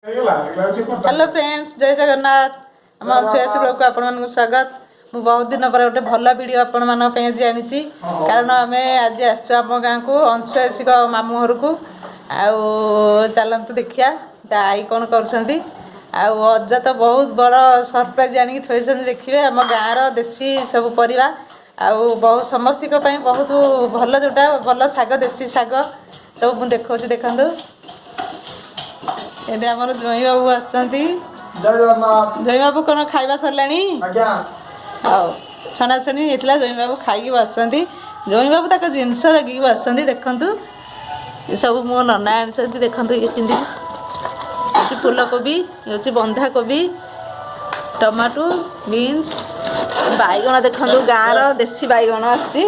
Hello friends, ଜୟ ଜଗନ୍ନାଥ। ଆମ ଅଂଶୁୟାସୀ ବ୍ଲଗକୁ ଆପଣମାନଙ୍କୁ ସ୍ୱାଗତ। ମୁଁ ବହୁତ ଦିନ ପରେ ଗୋଟେ ଭଲ ଭିଡ଼ିଓ ଆପଣମାନଙ୍କ ପାଇଁ ଆଜି ଆଣିଛି, କାରଣ ଆମେ ଆଜି ଆସିଛୁ ଆମ ଗାଁକୁ ଅଂଶୁୟାସୀଙ୍କ ମାମୁଁ ଘରକୁ। ଆଉ ଚାଲନ୍ତୁ ଦେଖିବା ତା ଆଈ କ'ଣ କରୁଛନ୍ତି। ଆଉ ଅଜା ତ ବହୁତ ବଡ଼ ସରପ୍ରାଇଜ୍ ଆଣିକି ଥୋଇଛନ୍ତି। ଦେଖିବେ ଆମ ଗାଁର ଦେଶୀ ସବୁ ପରିବା ଆଉ ବହୁତ ସମସ୍ତଙ୍କ ପାଇଁ ବହୁତ ଭଲ, ଯେଉଁଟା ଭଲ ଶାଗ, ଦେଶୀ ଶାଗ ସବୁ ମୁଁ ଦେଖାଉଛି, ଦେଖନ୍ତୁ। ଏଠି ଆମର ଜ୍ୱାଇଁ ବାବୁ ଆସିଛନ୍ତି। ଜୟ ଜଗନ୍ନାଥ। ଜ୍ୱାଇଁ ବାବୁ, କ'ଣ ଖାଇବା ସରିଲାଣି? ଆଜ୍ଞା। ହଉ, ଛଣାଛଣି ହେଇଥିଲା, ଜ୍ୱାଇଁ ବାବୁ ଖାଇକି ବସିଛନ୍ତି। ଜ୍ୱାଇଁ ବାବୁ ତାଙ୍କ ଜିନିଷ ଜଗିକି ବସିଛନ୍ତି। ଦେଖନ୍ତୁ, ଏସବୁ ମୋ ନନା ଆଣିଛନ୍ତି। ଦେଖନ୍ତୁ, ଇଏ କେମିତି ହେଉଛି ଫୁଲକୋବି, ଇଏ ହେଉଛି ବନ୍ଧାକୋବି, ଟମାଟୋ, ବିନ୍ସ, ବାଇଗଣ। ଦେଖନ୍ତୁ, ଗାଁର ଦେଶୀ ବାଇଗଣ ଆସିଛି।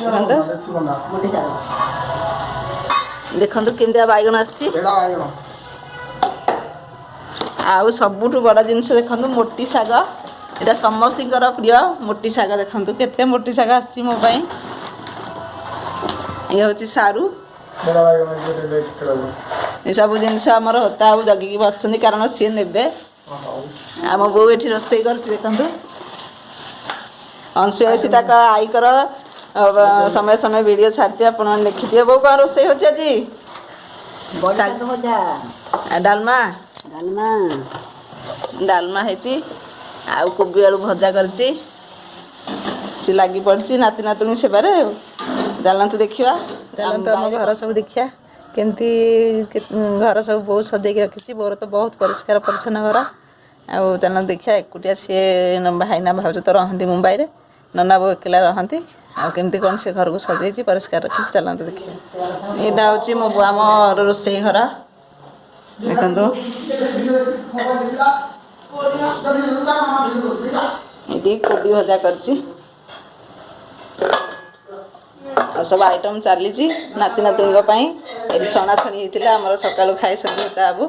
ଦେଖନ୍ତୁ। ଦେଶୀ ବନ୍ଧା। ଦେଖନ୍ତୁ କେମିତିଆ ବାଇଗଣ ଆସିଛି। ଭେଡ଼ା ବାଇଗଣ। ଆଉ ସବୁଠୁ ବଡ଼ ଜିନିଷ ଦେଖନ୍ତୁ, ମୋଟି ଶାଗ। ଏଇଟା ସମସ୍ତଙ୍କର ପ୍ରିୟ ମୋଟି ଶାଗ। ଦେଖନ୍ତୁ କେତେ ମୋଟି ଶାଗ ଆସିଛି ମୋ ପାଇଁ। ଇଏ ହେଉଛି ସାରୁ। ଭେଡ଼ା ବାଇଗଣ ଗୋଟେ ଦେଖିବାକୁ। ଏସବୁ ଜିନିଷ ଆମର ହୋତା ଆଉ ଜଗିକି ବସିଛନ୍ତି, କାରଣ ସିଏ ନେବେ। ହଉ। ଆମ ବୋଉ ଏଠି ରୋଷେଇ କରୁଛି। ଦେଖନ୍ତୁ, ଅଂଶୁ ଅଛି, ତାଙ୍କ ଆଈଙ୍କର ସମୟ ସମୟ ଭିଡ଼ିଓ ଛାଡ଼ିଥିବେ, ଆପଣମାନେ ଦେଖିଥିବେ। ବୋଉ, କ'ଣ ରୋଷେଇ ହେଉଛି ଆଜି? ବଡ଼ି ଶାଗ ଭଜା। ଆଉ ଡାଲମା? ଡାଲମା। ଡାଲମା ହେଇଛି ଆଉ କୋବି ଆଳୁ ଭଜା କରିଛି। ସେ ଲାଗି ପଡ଼ିଛି ନାତି ନାତୁଣୀ ସେବାରେ। ଆଉ ଚାଲନ୍ତୁ ଦେଖିବା, ଚାଲନ୍ତୁ ଆମ ଘର ସବୁ ଦେଖିବା କେମିତି ଘର ସବୁ ବୋଉ ସଜେଇକି ରଖିଛି। ବୋଉର ତ ବହୁତ ପରିଷ୍କାର ପରିଚ୍ଛନ୍ନ ଘର। ଆଉ ଚାଲନ୍ତୁ ଦେଖିବା। ଏକୁଟିଆ ସିଏ, ଭାଇନା ଭାଉଜ ତ ରହନ୍ତି ମୁମ୍ବାଇରେ, ନନା ବୋଉ ଏକଲା ରହନ୍ତି। ଆଉ କେମିତି କ'ଣ ସେ ଘରକୁ ସଜେଇଛି, ପରିଷ୍କାର ରଖିଛି, ଚାଲନ୍ତୁ ଦେଖିବା। ଏଇଟା ହେଉଛି ମୋ ଆମ ରୋଷେଇ ଘର। ଦେଖନ୍ତୁ, ଏଠି କୋବି ଭଜା କରିଛି ଆଉ ସବୁ ଆଇଟମ୍ ଚାଲିଛି ନାତି ନାତୁଣୀଙ୍କ ପାଇଁ। ଏଠି ଛଣାଛଣି ହେଇଥିଲା ଆମର, ସକାଳୁ ଖାଇଛନ୍ତି ବାବୁ।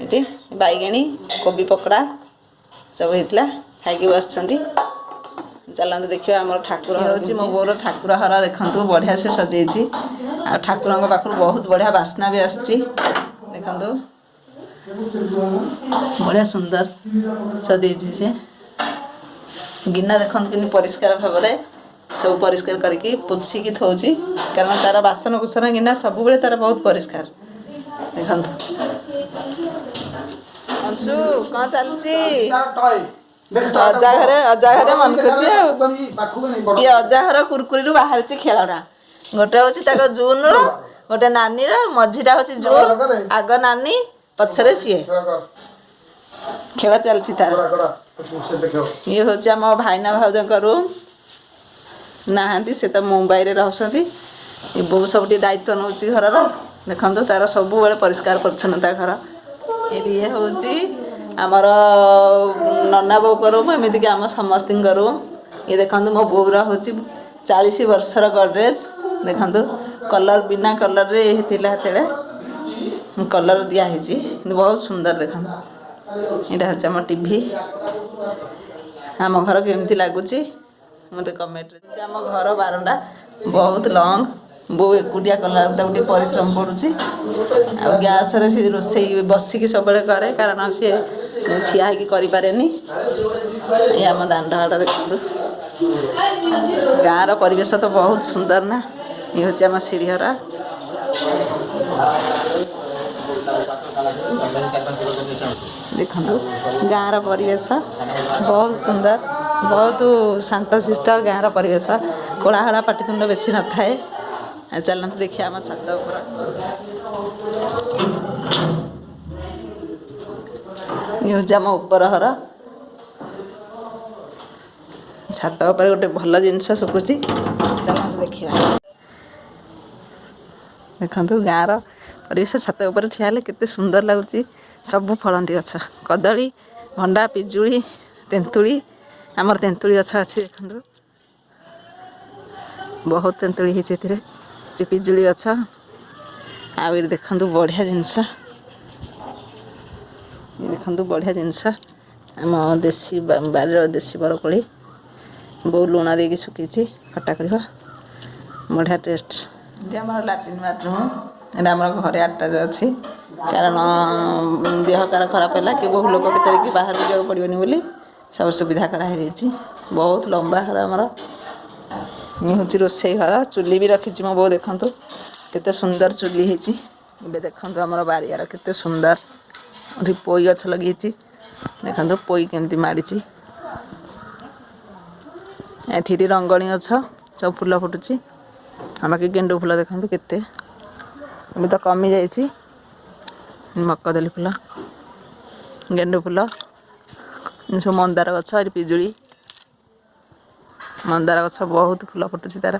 ଏଠି ବାଇଗେଣୀ କୋବି ପକୋଡ଼ା ସବୁ ହେଇଥିଲା, ଖାଇକି ବସିଛନ୍ତି। ଚାଲନ୍ତୁ ଦେଖିବା ଆମର ଠାକୁର ହେଉଛି ମୋ ବୋଉର ଠାକୁର ଘର। ଦେଖନ୍ତୁ, ବଢ଼ିଆ ସେ ସଜେଇଛି ଆଉ ଠାକୁରଙ୍କ ପାଖରୁ ବହୁତ ବଢ଼ିଆ ବାସ୍ନା ବି ଆସୁଛି। ଦେଖନ୍ତୁ, ବଢ଼ିଆ ସୁନ୍ଦର ସଜେଇଛି ସେ। ଗିନା ଦେଖନ୍ତୁ କେମିତି ପରିଷ୍କାର ଭାବରେ ସବୁ ପରିଷ୍କାର କରିକି ପୋଛିକି ଥୋଉଛି, କାରଣ ତାର ବାସନ କୁସନ ଗିନା ସବୁବେଳେ ତାର ବହୁତ ପରିଷ୍କାର। ଦେଖନ୍ତୁ। ଅଂଶୁ, କ'ଣ ଚାଲିଛି? ଅଜା ଘରେ, ଅଜା ଘରେ ମନ ଖୁସି। ଆଉ ଇଏ ଅଜା ଘର କୁରକୁରିରୁ ବାହାରିଛି ଖେଳଣା। ଗୋଟେ ହେଉଛି ତାଙ୍କ ଜୁନର, ଗୋଟେ ନାନୀର, ମଝିଟା ହେଉଛି ଜୁନ, ଆଗ ନାନୀ, ପଛରେ ସିଏ। ଖେଳ ଚାଲିଛି ତାର। ଇଏ ହେଉଛି ଆମ ଭାଇନା ଭାଉଜଙ୍କ ରୁମ୍। ନାହାନ୍ତି ସେ ତ ମୁମ୍ବାଇରେ ରହୁଛନ୍ତି। ଏ ବୋଉ ସବୁ ଟିକେ ଦାୟିତ୍ୱ ନେଉଛି ଘରର। ଦେଖନ୍ତୁ, ତାର ସବୁବେଳେ ପରିଷ୍କାର ପରିଚ୍ଛନ୍ନତା ଘର। ଏଠି ଇଏ ହେଉଛି ଆମର ନନା ବୋଉଙ୍କ ରୁମ୍, ଏମିତିକି ଆମ ସମସ୍ତଙ୍କ ରୁମ୍। ଇଏ ଦେଖନ୍ତୁ, ମୋ ବୋଉର ହେଉଛି 40 ବର୍ଷର ଗଡ଼ରେଜ୍। ଦେଖନ୍ତୁ, କଲର୍ ବିନା କଲର୍ରେ ଥିଲା ସେତେବେଳେ, କଲର୍ ଦିଆହେଇଛି, କିନ୍ତୁ ବହୁତ ସୁନ୍ଦର। ଦେଖନ୍ତୁ, ଏଇଟା ହେଉଛି ଆମ ଟିଭି। ଆମ ଘର କେମିତି ଲାଗୁଛି ମୋତେ କମେଣ୍ଟରେ। ଆମ ଘର ବାରଣ୍ଡା ବହୁତ ଲଙ୍ଗ୍। ବୋଉ ଏକୁଟିଆ କଲା ବେଳକୁ ତାକୁ ଟିକେ ପରିଶ୍ରମ ପଡ଼ୁଛି। ଆଉ ଗ୍ୟାସରେ ସେ ରୋଷେଇ ବସିକି ସବୁବେଳେ କରେ, କାରଣ ସିଏ ଠିଆ ହେଇକି କରିପାରେନି। ଏ ଆମ ଦାଣ୍ଡ ଘାଟ ଦେଖନ୍ତୁ। ଗାଁର ପରିବେଶ ତ ବହୁତ ସୁନ୍ଦର ନା। ଇଏ ହେଉଛି ଆମ ସିଢ଼ି ଘର। ଦେଖନ୍ତୁ, ଗାଁର ପରିବେଶ ବହୁତ ସୁନ୍ଦର, ବହୁତ ଶାନ୍ତଶିଷ୍ଟ ଗାଁର ପରିବେଶ। କୋଳାହଳ ପାଟିତୁଣ୍ଡ ବେଶୀ ନଥାଏ। ଆଉ ଚାଲନ୍ତୁ ଦେଖିବା ଆମ ଛାତ ଉପର। ଇଏ ହେଉଛି ଆମ ଉପର ଘର। ଛାତ ଉପରେ ଗୋଟେ ଭଲ ଜିନିଷ ଶୁଖୁଛି, ଚାଲନ୍ତୁ ଦେଖିବା। ଦେଖନ୍ତୁ ଗାଁର ପରିବେଶ, ଛାତ ଉପରେ ଠିଆ ହେଲେ କେତେ ସୁନ୍ଦର ଲାଗୁଛି। ସବୁ ଫଳନ୍ତି ଗଛ, କଦଳୀ, ଭଣ୍ଡା, ପିଜୁଳି, ତେନ୍ତୁଳି। ଆମର ତେନ୍ତୁଳି ଗଛ ଅଛି, ଦେଖନ୍ତୁ, ବହୁତ ତେନ୍ତୁଳି ହେଇଛି ଏଥିରେ। ଏଠି ପିଜୁଳି ଗଛ। ଆଉ ଏଠି ଦେଖନ୍ତୁ ବଢ଼ିଆ ଜିନିଷ। ଏ ଦେଖନ୍ତୁ ବଢ଼ିଆ ଜିନିଷ, ଆମ ଦେଶୀ ବାରିର ଦେଶୀ ବରକୋଳି। ବୋଉ ଲୁଣ ଦେଇକି ଶୁଖିଛି, ଖଟା କରିବ, ବଢ଼ିଆ ଟେଷ୍ଟ। ଏଠି ଆମର ଲାଟ୍ରିନ୍ ବାଥରୁମ୍। ଏଇଟା ଆମର ଘରେ ଆଟାଚ୍ ଅଛି, କାରଣ ଦେହ କାର ଖରାପ ହେଲା କି ବହୁ ଲୋକ କେତେବେଳେ କି ବାହାରକୁ ଯିବାକୁ ପଡ଼ିବନି ବୋଲି ସବୁ ସୁବିଧା କରାହେଇଯାଇଛି। ବହୁତ ଲମ୍ବା ଘର ଆମର। ଇଏ ହେଉଛି ରୋଷେଇ ଘର। ଚୁଲି ବି ରଖିଛି ମୋ ବୋଉ, ଦେଖନ୍ତୁ କେତେ ସୁନ୍ଦର ଚୁଲି ହେଇଛି। ଏବେ ଦେଖନ୍ତୁ ଆମର ବାରିଆର କେତେ ସୁନ୍ଦର ଏଠି ପୋଇ ଗଛ ଲଗେଇଛି। ଦେଖନ୍ତୁ ପୋଇ କେମିତି ମାଡ଼ିଛି। ଏଠି ଏଠି ରଙ୍ଗଣୀ ଗଛ ସବୁ ଫୁଲ ଫୁଟୁଛି। ଆଉ ବାକି ଗେଣ୍ଡୁ ଫୁଲ ଦେଖନ୍ତୁ କେତେ, ଏବେ ତ କମି ଯାଇଛି। ମକଦଲି ଫୁଲ, ଗେଣ୍ଡୁ ଫୁଲ, ଏ ସବୁ ମନ୍ଦାର ଗଛ। ଏଠି ପିଜୁଳି, ମନ୍ଦାର ଗଛ ବହୁତ ଫୁଲ ଫୁଟୁଛି ତାର।